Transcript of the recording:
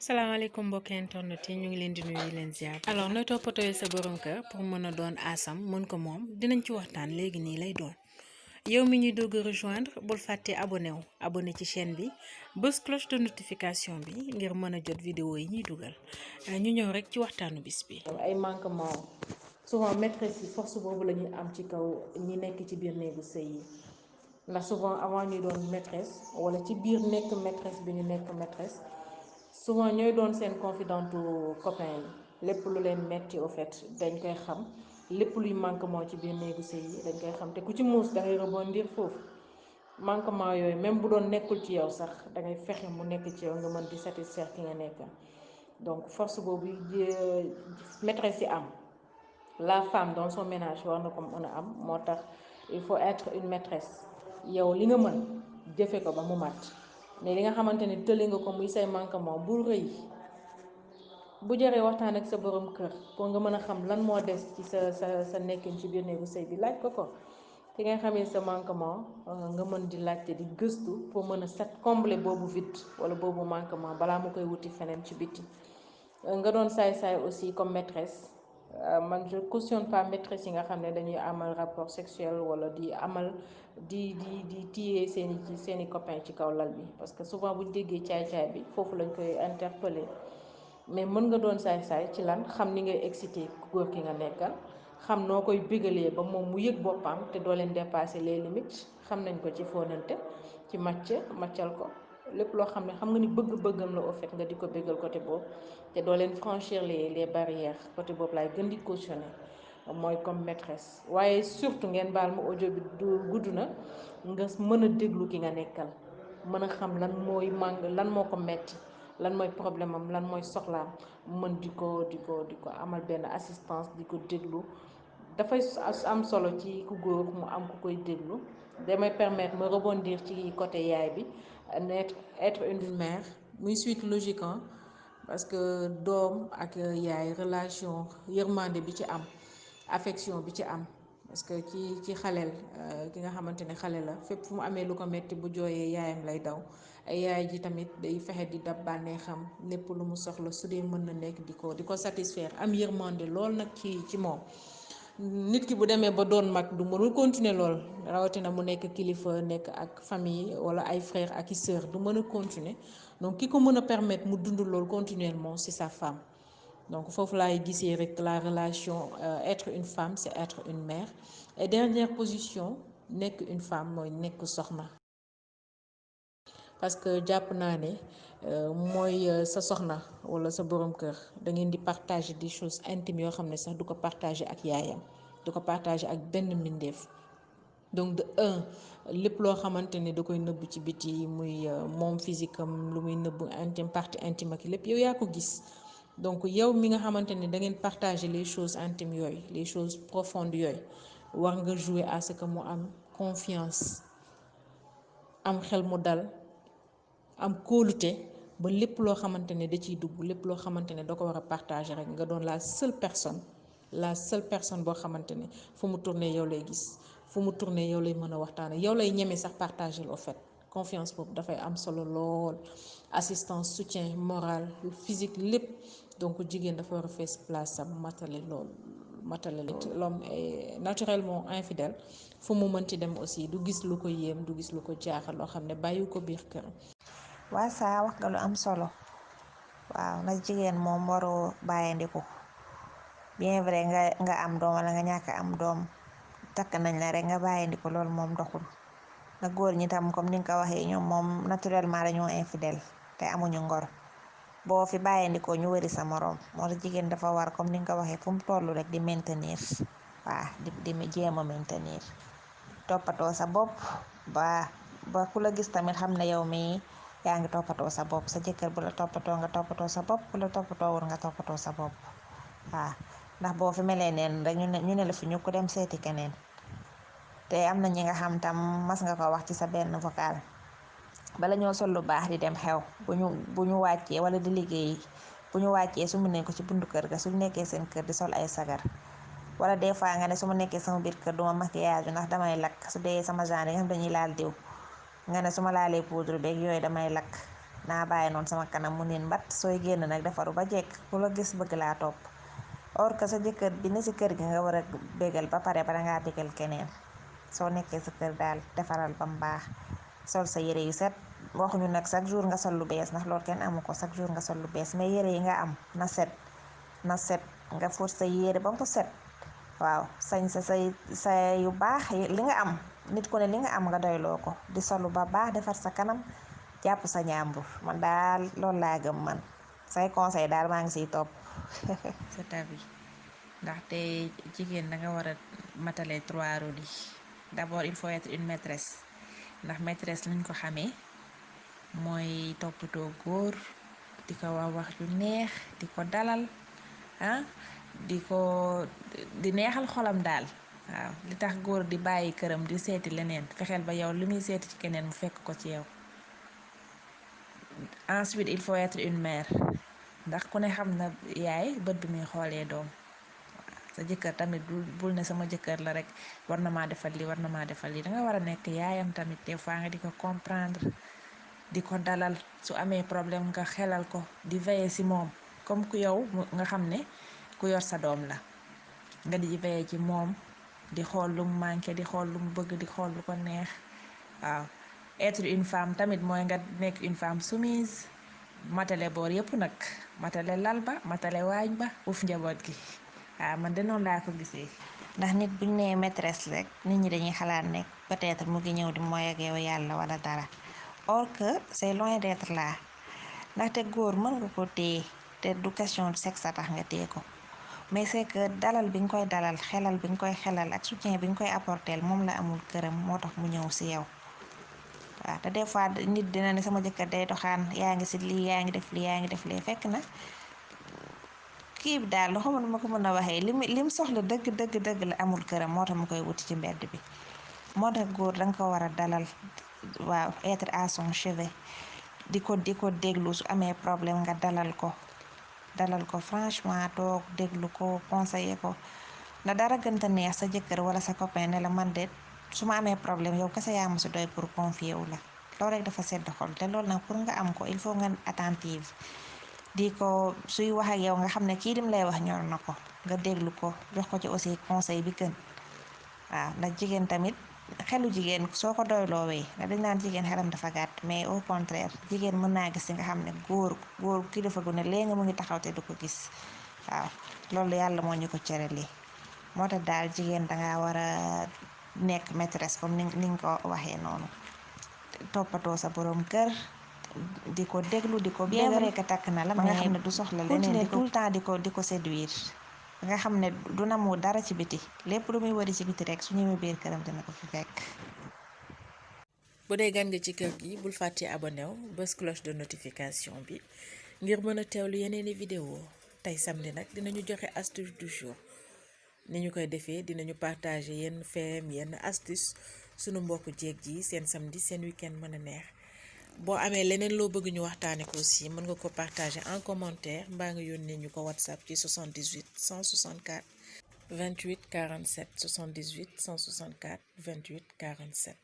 salaamaaleykum mbokki internet yi ñu ngi leen di nuyu leen ziar. alors nooy toppatoo sa borom kër pour mën a doon asam mën ko moom dinañ ci waxtaan léegi nii lay doon yow mi ñuy dogg rejoindre bul fàtte abonné ci chaîne bi bës cloche de notification bi ngir mën a jot vidéo yi ñuy dugal ñu ñëw rek ci waxtaanu bis bi. ay manquement souvent maîtresse yi force boobu la ñuy am ci kaw ñi nekk ci biir néegu sëy yi ndax souvent avant ñuy doon maîtresse wala ci biir nekk maîtresse bi ñu nekk maîtresse souvent ñooy doon seen confidentu copain yi lépp lu leen metti au fait dañ koy xam lépp luy manquement ci biir néegu sëy yi dañ koy xam te ku ci muus dangay rebondir foofu manquement yooyu même bu doon nekkul ci yow sax dangay fexe mu nekk ci yow nga mën di satisfaire ki nga nekk. Donc force boobu maîtresse yi am la femme dans son ménage war na ko mën a am moo tax il faut être une maîtresse yow li nga mën jëfe ko ba mu mat mais li nga xamante ni tëli nga ko muy say manquement bul rëy bu jaree waxtaan ak sa borom kër pour nga mën a xam lan moo des ci sa nekkin ci biir néegu sëy bi laaj ko fi nga xamee sa manquement nga mën di laajte di gëstu pour mën a set combler boobu vide wala boobu manquement balaa mu koy wuti feneen ci biti nga doon saay-saay aussi comme maîtresse man je cautionne pas maîtresse yi nga xam ne dañuy amal rapport sexuel wala di amal di téye seeni copain ci kaw lal bi parce que souvent buñ déggee caay-caay bi foofu lañ koy interpeller mais mën nga doon saay-saay ci lan xam ni ngay exciter góor ki nga nekkal xam noo koy bégalee ba moom mu yëg boppam te doo leen dépasser les limites xam nañ ko ci fóonante ci màccal ko lépp loo xam ne xam nga ni bëgg-bëggam la au fait nga di ko bégal côté boobu te doo leen franchir les barrières côté boobu laay gën di cautionner mooy comme maîtresse waaye surtout ngeen baal ma audio bi du gudd na nga mën a déglu ki nga nekkal mën a xam lan moo ko metti lan mooy problème am lan mooy soxlaam mën di ko amal benn assistance di ko déglu dafay am solo ci ku góor mu am ku koy déglu damay permettre ma rebondir ci côté yaay bi être une mère muy suite logique parce que doom ak yaay relation yërmande bi ci am affection bi ci am parce que ci xaleel ki nga xamante ne xale la fépp fu mu amee lu ko metti bu jooyee yaayam lay daw ay yaay ji tamit day fexe di dab bànneexam lépp lu mu soxla su dee mën na nekk di ko satisfaire am yërmande lool nag ci moom nit ki bu demee ba doon mag du mënul continuer lool rawatina mu nekk kilifa nekk ak famille wala ay frère ak i sœur du mën a continuer donc ki ko mën a permettre mu dund lool continuellement c'est sa femme donc foofu laay gisee rek la relation être une femme c'est être une mère et dernière position nekk une femme mooy nekk soxna parce que jàpp naa ne mooy sa soxna wala sa borom kër da ngeen di partager des choses intimes yoo xam ne sax du ko partager ak yaayam du ko partager ak benn mbindeef donc de lépp loo xamante ne da koy nëbb ci biti muy moom physique am lu muy nëbb intime partie intime ak lépp yow yaa ko gis donc yow mi nga xamante ne da ngeen partager les choses intimes yooyu les choses profondes yooyu war nga jouer à ce que mu am confiance am xel mu dal am kóolute ba lépp loo xamante ne da ciy dugg lépp loo xamante ne da ko war a partager rek nga doon la seule personne boo xamante ne fu mu tourné yow lay gis fu mu tourné yow lay mën a waxtaane yow lay ñeme sax partager au fait confiance boobu dafay am solo lool assistance soutien moral physique lépp donc jigéen dafa war a fees place am matale l'homme est naturellement infidèle fu mu mënti dem aussi du gis lu ko yéem du gis lu ko jaaxal loo xam ne bàyyi ko biir kër. waa saa wax nga lu am solo waaw nag jigéen moom waroo bàyyandiku bien vrai nga am doom wala nga ñàkk am doom takk nañ la rek nga bàyyandiku loolu moom doxul na góor ñi tam comme ni nga ko waxee ñoom moom naturellement dañoo infidèle te amuñu ngor boo fi bàyyandikoo ñu wëri sa moroom moo tax jigéen dafa war comme ni nga ko waxee fu mu toll rek di maintenir waa di jéem a maintenir toppatoo sa bopp ba ku la gis tamit xam ne yow mi yaa ngi toppatoo sa bopp sa jëkkër bu la toppatoo nga toppatoo sa bopp bu la toppatoo wul nga toppatoo sa bopp waaw ndax boo fi melee neen rek ñu ne la fi ñu ko dem seeti keneen te am na ñi nga xam tam mas nga ko wax ci sa benn vocal bala ñoo sol lu baax di dem xew bu ñu wàccee wala di liggéey bu ñu wàccee su mu ne ko ci buntu kër ga su nekkee seen kër di sol ay sagar wala des fois nga ne su ma nekkee sama biir kër duma maquillage ndax damay lakk su dee sama genre yi nga xam dañuy laal diw nga ne su ma laalee poudre beeg yooyu damay lakk naa bàyyi noonu sama kanam mu niin mbat sooy génn nag defaru ba jekk ku la gis bëgg laa topp or que sa jëkkër bi ne ci kër gi nga war a bégal ba pare bala ngaa bégal keneen. soo nekkee sa kër daal defaral ba mu baax sol sa yére yu set waxuñu nag chaque jour nga sol lu bees ndax loolu kenn amu ko chaque jour nga sol lu bees mais yére yi nga am na set nga fóot sa yére ba mu set waaw sañ sa yu baax li nga am nit ku ne li nga am nga doyloo ko di solu ba baax defar sa kanam jàpp sa ñaambur man daal loolu laa gëm man say conseil daal maa ngi siy topp. c'est ta vie ndaxte jigéen danga war a matale 3 rôles yi d'abord il faut être une maîtresse ndax maîtresse lañ ko xamee mooy toppatoo góor di ko wax ju neex di ko dalal di neexal xolam daal waaw li tax góor di bàyyi këram di seeti leneen fexeel ba yow li muy seeti ci keneen mu fekk ko ci yow. Ensuite il faut être une mère ndax ku ne xam na yaay bët bi muy xoolee doom sa jëkkër tamit bul ne sama jëkkër la rek war na maa defal lii war na maa defal lii danga war a nekk yaayam tamit des fois nga di ko comprendre di ko dalal su amee problème nga xelal ko di veiller ci moom comme ku yow nga xam ne ku yor sa doom la nga di veiller ci moom di xool lu mu manqué di xool lu mu bëgg di xool lu ko neex waaw. Être une femme tamit mooy nga nekk une femme soumise matale boor yépp nag matale lal ba matale waañ ba uuf njaboot gi waaw man de noonu laa ko gisee. ndax nit buñ nee maîtresse rek nit ñi dañuy xalaat ne peut-être mu ngi ñëw di mooy ak yow yàlla wala dara or que c'est loin d'être là ndaxte góor mën nga ko téye te du question sexe a tax nga téye ko mais c'est que dalal bi nga koy dalal xelal bi nga koy xelal ak soutien bi nga koy apporter moom la amul këram moo tax mu ñëw ci yow. waaw te des fois nit dina ne sama jëkkër day doxaan yaa ngi ci lii yaa ngi def lii yaa ngi def lee fekk na kii bi daal xaw ma nu ma ko mën a waxee lim soxla dëgg la amul këram moo tax mu koy wuti ci mbedd bi moo tax góor danga ko war a dalal waaw être à son chevet di ko déglu su amee problème nga dalal ko franchement toog déglu ko conseiller ko na dara gënta neex sa jëkkër wala sa copain ne la man de su ma amee problème yow kese yaa ma si doy pour confier wu la loolu rek dafa sedd xol te loolu nag pour nga am ko il faut nga attentive di ko suy wax ak yow nga xam ne kii lim lay wax ñor na ko nga déglu ko jox ko ci aussi conseil bi gën waaw ndax jigéen tamit xelu jigéen soo ko doyloowee ndax dañ naan jigéen xelam dafa gàtt mais au contraire jigéen mën naa gis ci nga xam ne góor kilifa gu ne léegi nga mu ngi taxaw te du ko gis waaw loolu yàlla moo ñu ko cëralee moo tax daal jigéen danga war a nekk maîtresse comme ni nga ko waxee noonu toppatoo sa borom kër di ko déglu di ko bien vrai que takk na la ba nga xam ne du soxla leneen di ko tout le temps di ko séduire nga xam ne du namu dara ci biti lépp lu muy wari ci biti rek su ñëwee biir këram dina ko fi fekk. bu dee gan nga ci kër gi bul fàtte abonné wu bës cloche de notification bi ngir mën a teewlu yeneeni vidéo tey samedi nag dinañu joxe astuce du jour ni ñu koy defee dinañu partager yenn feem yenn astuce sunu mbokku jéeg ji seen samedi seen week-end mën a neex boo amee leneen loo bëgg ñu waxtaane ko aussi mën nga ko partager en commentaire mbaa nga yónnee ñu ko whatsapp ci 78 164 28 47 78 164 28 47